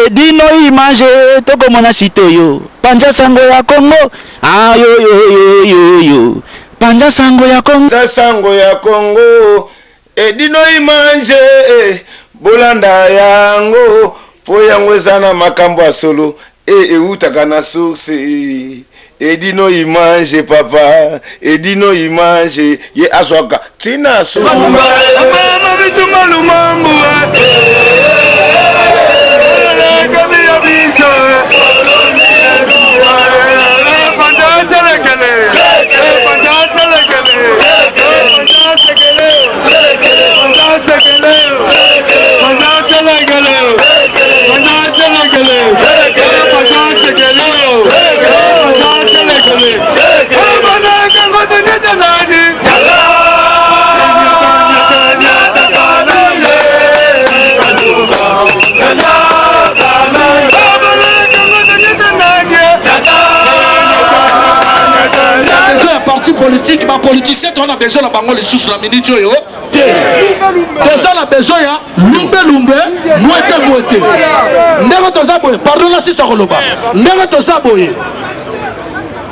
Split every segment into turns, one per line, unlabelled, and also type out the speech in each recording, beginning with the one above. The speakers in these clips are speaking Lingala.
Edino image tokomona sitoyo panza sango ya Congo ayoyoyoyoyo panza sango ya Congo.
Panza sango ya Congo Edino image bolanda yango po yango eza na makambo ya solo e ewutaka na source Edino image papa Edino image ye azwaka tina source.
Mama bitumba lumambu
ya parti politique ba politicien toza na besoin na bango lisusu na minute oyo te toza na besoin ya lumbe lumbe mwete mwete ndenge toza boye pardon nasisa koloba ndenge toza boye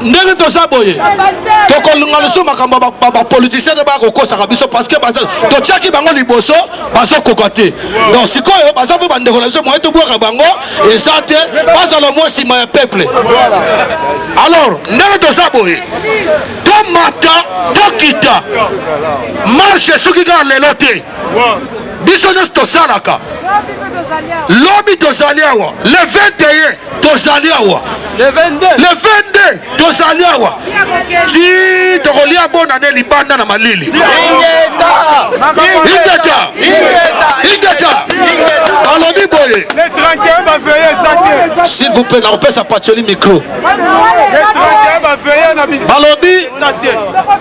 ndenge toza boye tokolinga lisusu makambo ya bapoliticien te baya kokosaka biso parce que totiaki bango liboso bazokoka te donc sikoyo baza mpe bandeko na biso moye tobwaka bango eza te bazala mwa nsima ya peuple alors ndenge toza boye tomata tokita marche esuki kaka lelo te biso nyonso tosalaka lobi tozali awa le 21 tozali awa le 22 tozali awa ti tokolia bonane libanda na malili ingeta ingeta balobi boye s'il vous plaît nakopesa pacheli micro balobi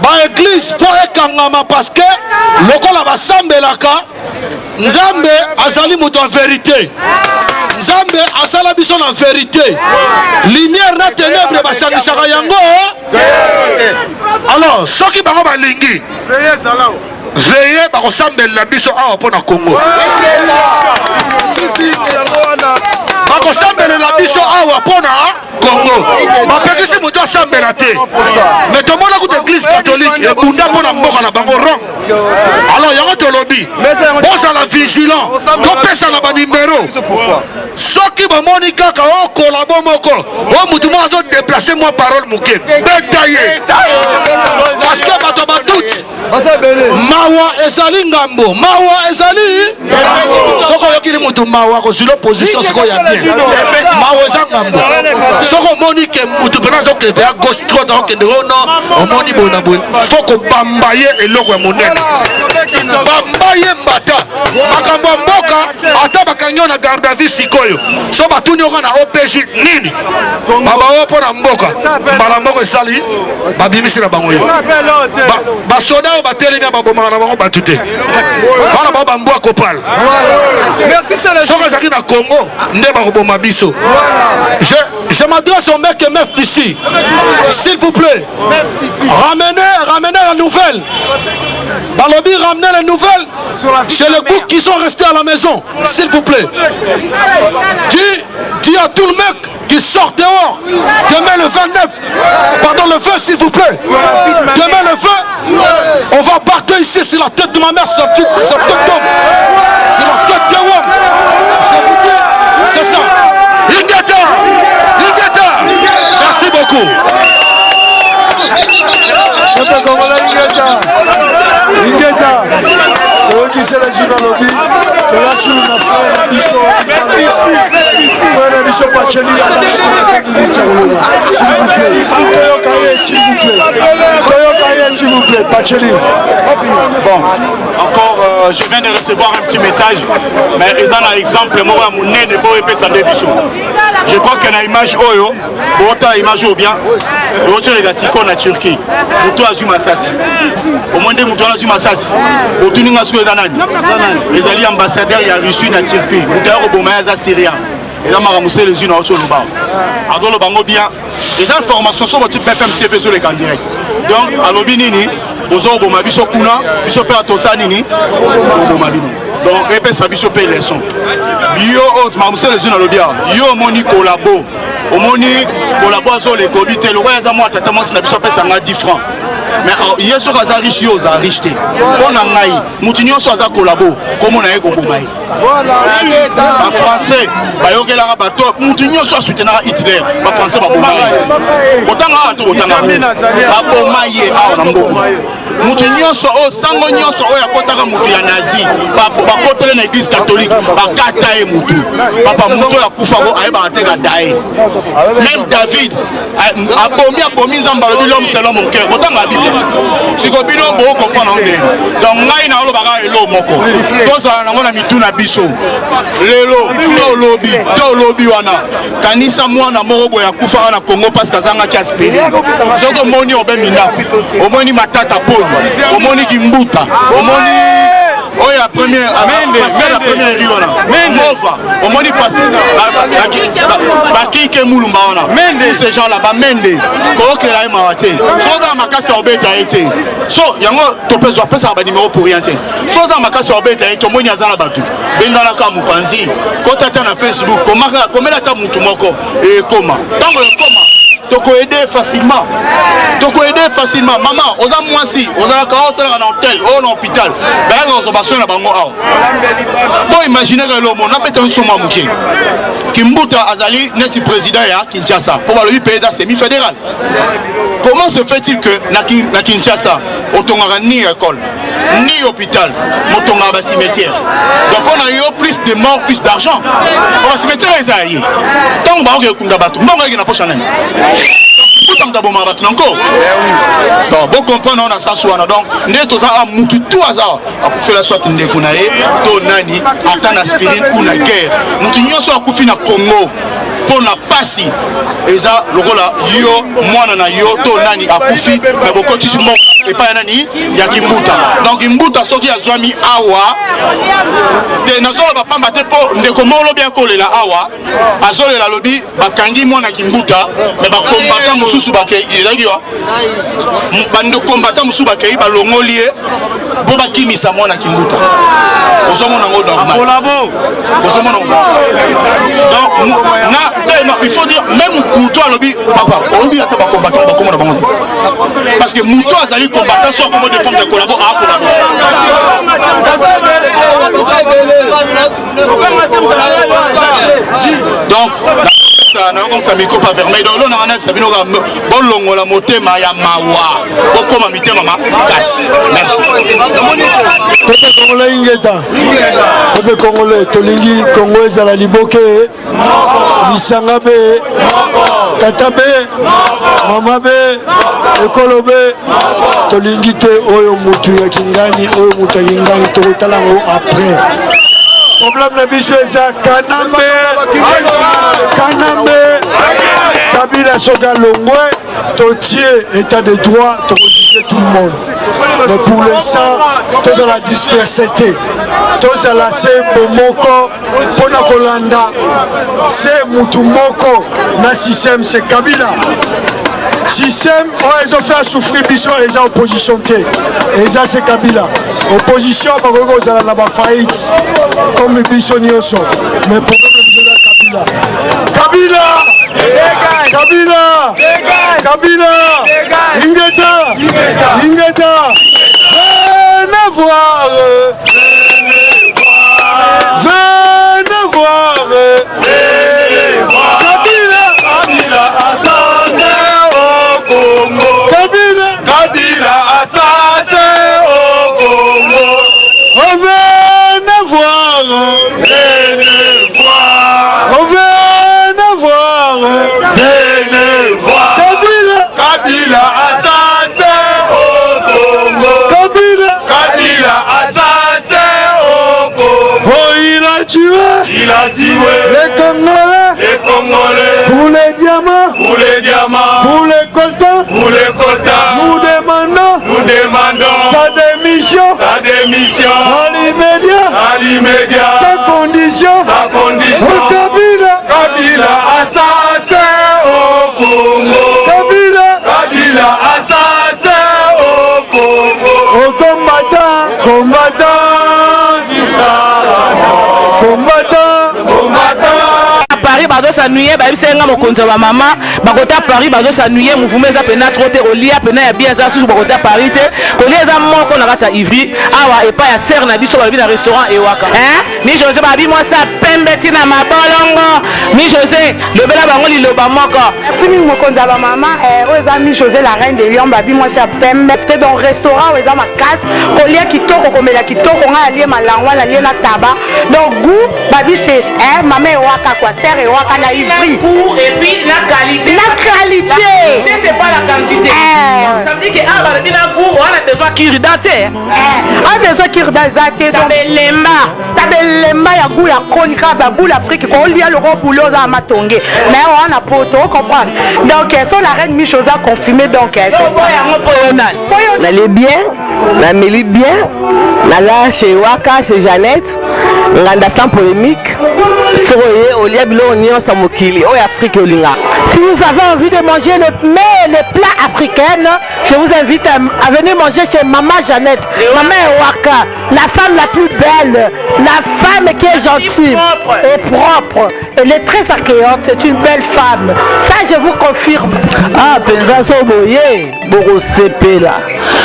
baeglise fo ekangama parce que lokola basambelaka nzambe azali moto ya verite nzambe asala biso na verite lumière na tenebre basangisaka yango alors soki bango balingi veye bakosambelela biso awa mpo na kongo bakosambelela biso awa mpo na kongo bapekisi moto asambela te me tomona kuta eglise catholique ebunda mpo na mboka na bango rome alors yango tolobi bozala vigilant topesana banimero soki bomoni kaka okola bo moko o motu moko azo deplace mwa parole moke beta ye parceke bato ya baduti mawa ezali ngambo mawa ezali soki oyokili motu mawa akozwila opposition sikoyo ya bien mawa eza ngambo soki omoni ke motu mpena azokende ya gauche droite akokende ono omoni boye na boye fo kobamba ye eloko ya monene bamba ye mbata makambo ya mboka ata bakangi yo na garde à vue sikoyo so batuni yoka na opj nini babaoyo mpo na mboka mbala moko esali babimisi na bango yo basoda oyo batelemi babomaka na bango bato te bana bango bambwa kopala soki ezalaki na congo nde bakoboma biso je, je m'adresse au mec et meuf d'ici s'il vous plaît ramenez ramenez la nouvelle balobi ramenez les nouvelles chez les boucs qui sont restés à la maison s'il vous plaît dis, dis à tout le mec qui sort dehors demain le 29 pardon le 20 s'il vous plaît demain le 20 on va partir ici sur la tête de ma mère sur la tête, sur la tête d'homme sur la tête de homme je vous dis c'est ça Ingeta Ingeta merci beaucoup
Peuple congolais Ingeta Ingeta toyoki sele jino alobi toza sulu na frère na biso frère na biso pacheli aza biso na 2 minutes ya koloba s'il vous plaît toyoka ye s'il vous plaît toyoka ye s'il vous plaît pacheli
bon encore euh, je viens de recevoir un petit message mais eza na exemple moko ya monene mpo epesa nde biso je crois que na image oyo botala image oyo bien botioleka sikoyo na turquie moto azwi masasi omoi nde moto wana azwi masasi otuni nga sikoyo eza nani ezali ambassadeur ya russie na turquie moto ya koboma ye aza syrien eza makambo sele ezwi na oti oloba azoloba yango bien eza information so boti bfm tv ezoleka en direct donc alobi nini bozo koboma biso kuna biso mpe atosa nini koboma bino. Donc epesa biso mpe leçon. Yo oyo mamusele ezwi nalobi awa, yo omoni kolabo, omoni kolabo azoleka obi te lokola aza mwa tata mwasi na biso apesa ngai 10 francs, mais oh, ye soki aza riche, yo oza riche te. Mpo na ngai, motu nyonso aza kolabo, komona ye koboma ye. Bafrançais bayokelaka bato, motu nyonso asoutenaka Hitler, bafrançais baboma ye. Botanga awa to botanga, baboma ye awa na mboka. Motu nyonso oyo, sango nyonso oyo akotaka motu ya nazi, bakotele na église catholique, bakata ye motu. Papa, motu oyo akufako ayebaka te kada ye. Même David abomi, abomi, Nzambe alobi: "L'homme selon mon cœur." Botanga Bible. Siko bino bokocomprendre yango ndenge. Donc ngai naolobaka elo moko, tozala nango na mitu na biso. Lelo tolobi, tolobi wana, kanisa mwana moko boye akufaka na Congo parce que azangaki aspirine. Soki omoni obemi ndako, omoni Matata Poni, omoni Kimbuta, omoni oyo ya première, pasteur ya première ri wana Mova, omoni bakike Mulumba wana, tous ces gens là bamende kookela ye mawa te. So oza na makasi ya obeta ye te, so yango topezwa apesaka banimero pour rien te. So oza na makasi ya obeta ye te, omoni aza na bato, benganaka mopanzi, kota ata na Facebook, komela ata mutu moko, ekoma ntango ekoma, tokoaider facilement, tokoaider facilement. Mama, oza mwasi, ozalaka, osalaka na hotel oyo, na hôpital, bayaka kozwa basoin na bango awa. Bo imagine ka elomo nabeta biso mwa moke. Kimbuta azali neti président ya Kinshasa, mpo balobi pays eza semi fédéral. Comment se fait-il que na Kinshasa otongaka ni école ni hôpital, motongaka bacimetière? Donc mpo na yo, plus de mort, plus d'argent. Po bacimetière eza ya ye, ntango baoke ekunda bato, mbongo eke na poche nani? Kuta moto abomaka bato nanko. Donc bocomprendre wana sasu wana. Donc nde toza a mutu tu aza akufela soit ndeko na ye to nani, ata na aspirine ou na guerre, mutu nyonso akufi na Congo mpo na pasi, eza lokola yo mwana na yo to nani akufi, me bokotisi mbongo epai ya nani? Ya Kimbuta. Donc Kimbuta soki azwami awa te, nazoloba pamba te, mpo ndeko moko lobi akolela awa, azolela, alobi bakangi mwana Kimbuta, me bakombata mosusu bakei, ezalaki wa bakombata mosusu bakei, balongoli ye mpo bakimisa mwana Kimbuta. Ozomona yango normal? Ozomona? Donc na te, non, il faut dire même mutu alobi papa, olobi ata bacombattant bakomona bango te, parce que mutu azali combattant so akomo défendre collabo, akolabo. Donc nayokomisa micro pa vermeil. Donc elonanga nayebisa bino, bolongola motema ya mawa, bokóma mitema makasi. Merci.
Peuple congolais, ingeta! Peuple congolais, tolingi Congo ezala liboke, lisanga be, tata be, mama be, ekolo be. Tolingi te oyo mutu ya kingani, oyo mutu ya kingani, tokotala yango après. Problème na biso eza Kanambe, Kanambe, Kabila. Soki alongwe, totie état de droit, tokojuge tout le monde. Mais pour l'instant, tozala disperse te, tozala se bomoko mpona kolanda se mutu moko na système, c'est Kabila. Système oyo ezofaire souffrir biso eza opposition te, eza se Kabila. Opposition bakoki kozala na bafaillite comme biso nyonso, mais problème na biso eza Kabila. Kabila, Kabila, Kabila! Ingeta, ingeta! Venez voir, venez voir Kabila.
Kabila assassin au Congo.
Kabila.
Kabila assassin au Congo.
Oh, venez voir.
Venez voir.
Oh, venez voir.
Venez voir.
Kabila.
Kabila assassin au Congo.
Kabila.
Kabila assassin au Congo.
Oh, il a tué
Il a tué
les Congolais.
Les Congolais.
Pour les diamants.
Pour les diamants.
Pour les coltans.
Pour les quotas.
Nous demandons
Nous demandons
sa démission.
Sa démission.
À l'immédiat.
À l'immédiat.
Sans condition.
Sans condition.
Oh, Kabila.
Kabila assassin au Congo.
Kabila.
Kabila assassin au Congo.
Au combattant, combattant.
Wana mokonzi ya bamama bakota Paris bazosanuye mouvement eza mpena trop te, kolia mpena ya bien eza susu bakota Paris te, kolia eza moko na kati ya Ivry awa epai ya sere na biso balobi na restaurant Ewaka hein? Mi Jose babi mwasi ya pembe ti na mabolongo. Mi Jose lobela bango liloba moko.
Merci mingi mokonzi ya bamama. Oyo eza Mi Jose la reine de Lyon, babi mwasi ya pembe te. Donc restaurant oyo eza makasi, kolia kitoko, komela kitoko. Ngai alie malangwa, nalie na taba, donc goût babi chez mama Ewaka quoi, sœur Ewaka na Ivry.
Et puis la qualité,
la qualité,
c'est pas la quantité. Ça veut dire que ah balobi na goût wana besoin kirida te.
A besoin kirida eza te. Donc
tabelemba,
tabelemba ya goût ya koni kaka baboule Afrique kolia loko boule oza na matonge mais wana poto comprendre. Donc so la reine Micho oza confirmé, donc
yango po yo nani.
Nali bien, nameli bien, naza chez Waka, chez Jeannette Nganda, sans polémique. Soki oye olia biloko nyonso ya mokili oyo Afrique olingaka.
Si vous avez envie de manger le mets, les plats africains, je vous invite à venir manger chez Maman Jeannette, Maman Ewaka, la femme la plus belle, la femme qui est gentille et propre. Elle est très accueillante, c'est une belle femme. Ça, je vous confirme.
Ah, mpenza so boye bokosepela.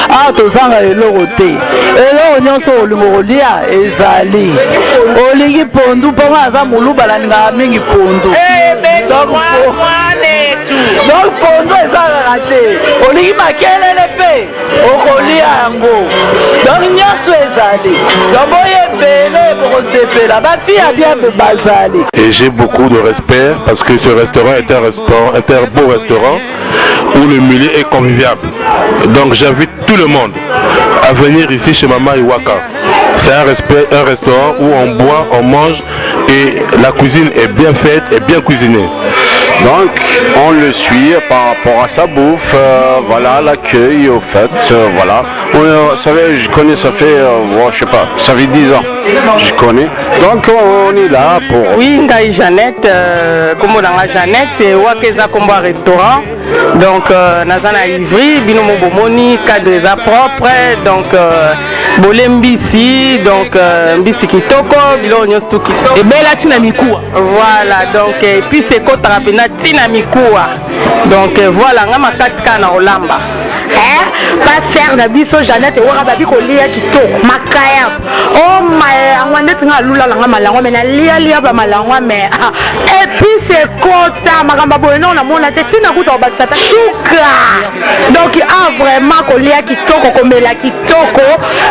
Ah, tozanga eloko te, eloko nyonso olingo kolia ezali. Olingi pondu, mpongo aza moluba, nalingaka mingi pondu, donc pondu eza kaka te. Olingi makelele mpe okolia yango, donc nyonso ezali. Donc boye ebele, bokosepela, bafille ya bien mpe bazali.
Et j'ai beaucoup de respect parce que ce restaurant est un restaurant, est un beau restaurant où le milieu est convivial. Donc j'invite tout le monde à venir ici chez Mama Iwaka. C'est un, respect, un restaurant où on boit, on mange et la cuisine est bien faite et bien cuisinée.
Donc on le suit par rapport à sa bouffe, voilà, l'accueil au fait, voilà. Vous savez, je connais, ça fait, bon, je sais pas, ça fait 10 ans, je connais. Donc on est là pour.
Oui, ngai Jeannette, kombo na nga Jeannette, Ewaka eza kombo ya restaurant. Donc naza na Ivry, bino mo bomoni cadre eza propre, donc bole mbisi, donc mbisi kitoko, biloko nyonso tu kitoko.
Ebela ntina mikuwa.
Voilà, donc épice ekotaka mpenza ntina mikuwa. Donc voilà, nga makasi kaka na kolamba.
Pasteur na biso Jeannette Ewaka, babi kolia kitoko, makaya o malangwa ndeti nga alula nanga malangwa, mais nalialia bamalangwa, mais épice ekota makambo boye no namona te, ntina kuta kobakisa ta suka. Donc ah, vraiment kolia kitoko, komela kitoko,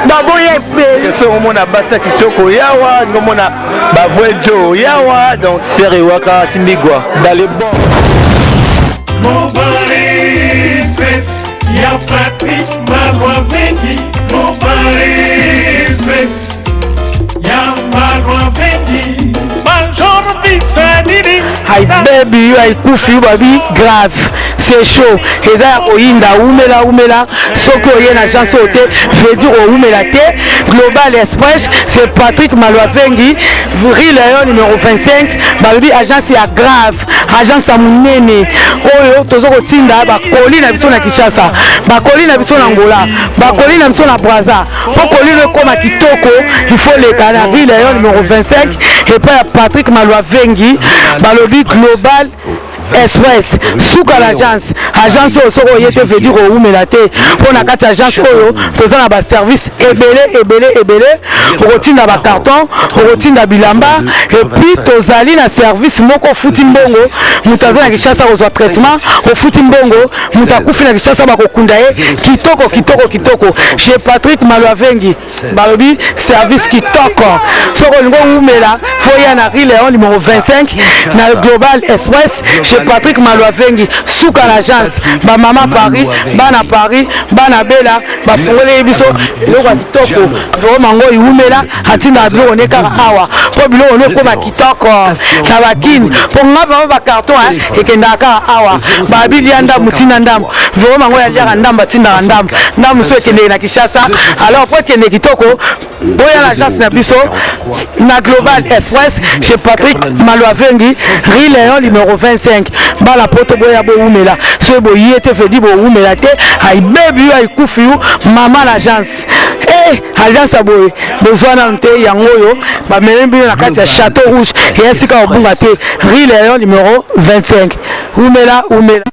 donc boye ebele.
So omona basi ya kitoko yawa, ngomona bavrai jo yawa, donc sere Ewaka simbigwa dans le bon.
Mobile Express, ya Patrick Malwavengi. Mobile Express, ya Malwavengi. Bonjour, Pisanini.
Hi baby, yo aikufi yo, babi grave, c'est chaud, eza ya koyinda. Umela umela, soki oye na agence oyo te, veut dire oumela te. Global Express, c'est Patrick Malwavengi, rue Léon numéro 25. Balobi agence ya grave, agence ya monene oyo toza kotinda bakoli na biso na Kinshasa, bakoli na biso na Angola, bakoli na biso na Braza. Mpo koli no ekóma kitoko, il faut leka na rue Léon numéro 25 epai ya Patrick Malwavengi. Balobi Global Express, suka l'agence. Agence oyo soki oye te, veut dire owumela te, mpo na kati ya agence oyo toza na baservice ebele ebele ebele. Okotinda bacarton, okotinda bilamba, et puis tozali na service moko, ofuti mbongo, moto aza na Kinshasa kozwa traitement, ofuti mbongo, moto akufi na Kinshasa bakokunda ye kitoko kitoko kitoko chez Patrick Malwavengi. Balobi service kitoko. Soki olingi owumela, faut ya na rue Léon numéro 25 na Global Express chez Patrick Malwavengi, suka na agence. Bamama Paris, bana Paris, bana Bela, bafungoleli biso eloko ya kitoko vraiment. Ngo iwumela, atindaka biloko ne kaka awa mpo biloko ne ekóma kitoko na bakini, mpo nga vraiment bacarton ekendaka kaka awa. Babi lia ndambu, ntina ndambu, vraiment ngo yaliaka ndambu, atindaka ndambu ndambu so ekendeke na Kinshasa. Alors po ekende kitoko, boya na agence na biso na Global Express chez Patrick Malwavengi, rue Léon numéro 25. Bala poto, boya bowumela. Soki boye te, veut dire bowumela te. Ayibebi yo, ayikufi yo, mama l'agence. Eh, alliance ya boye bozwa nanu te yango oyo bamemi bino na kati ya Château Rouge, eya sika kobunga te, rue Léon numéro 25. Umela umela.